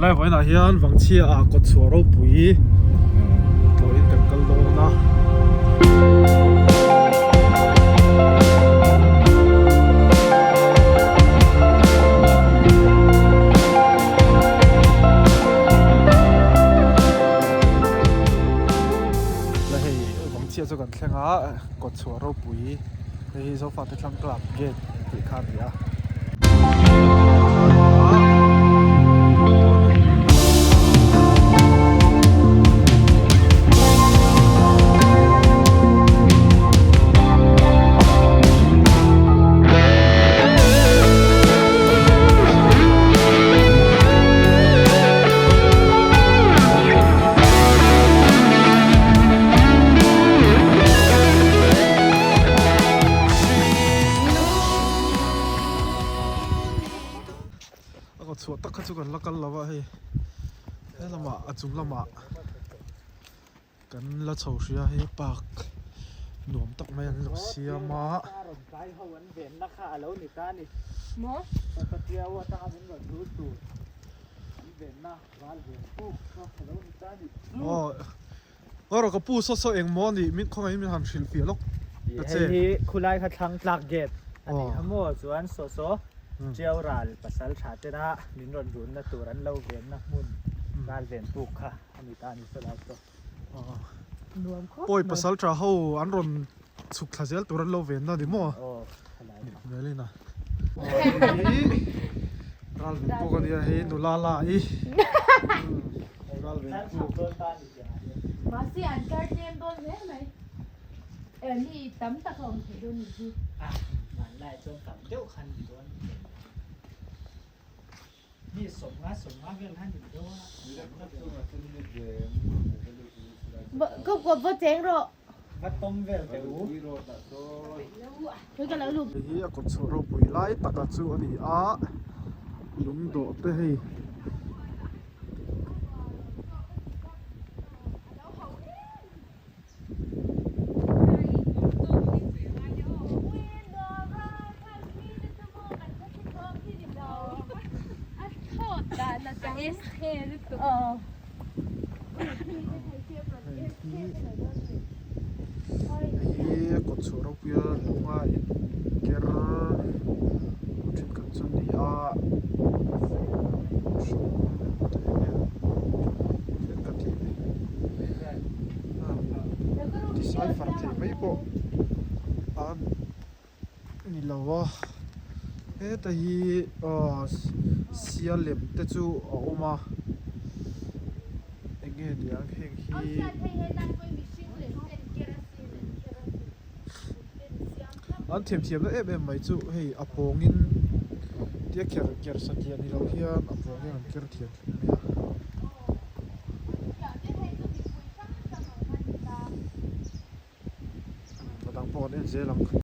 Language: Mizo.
Lai vawiinah hian Vangchhia ah kawtchhuah ropui tlawhin kan kal dawn a. La hei Vangchhia chu kan thleng a kawtchhuah ropui hei hi Zofate thlang club gate tih kha a ni a. A kawt chhuah tak kha chu kan la kal lo a hei he lamah a chung lamah kan la chho hria hei park nuam tak mai an lo siam a. Aw rawh ka pu saw saw eng maw nih min khawngaihin min han hrilh fiah lawk ta che. Hei hi khulai kha thlang tlak gate a ni kha maw chuan saw saw Tiau ral pasal tha tena min rawn runna tur an lo venna hmun ral ven puk kha a ni ta a ni saw lai saw. Nuam khawp mai. Pawi pasal tha ho an rawn chhuk thla zel tur an lo venna ni maw? Aw khalai. Nih hmelin a. Hei ral ven puk a nia hei nula la i ral ven puk. Mahse an kar tlem dawn hle mai. Eh mi tam tak a awm theih dawn nih hi. A hmanlai chuan tam deuh khan ni dawn mi sawmnga sawmnga vel khan ni deuh a. Ka kawp va cheng rawh. Va tawm vel teh u. Hei ka lo luh. Hei hi a kawt chhuah ropui lai taka chu a ni a lungdawh te hei. Hei hi kawt chhuah ropuia lunga in ker thenkhat chu a ni a thenkhat hi tisai far theih mai pawh a ni lo a heta hi aw sial lem te chu a awm a eng nge niang heng hi. An themthiamna em em mai chu hei a pawngin tia kher ker satliah ni lo hian a pawngin an ker thiam hle mai a. A dang pawh an en zel ang.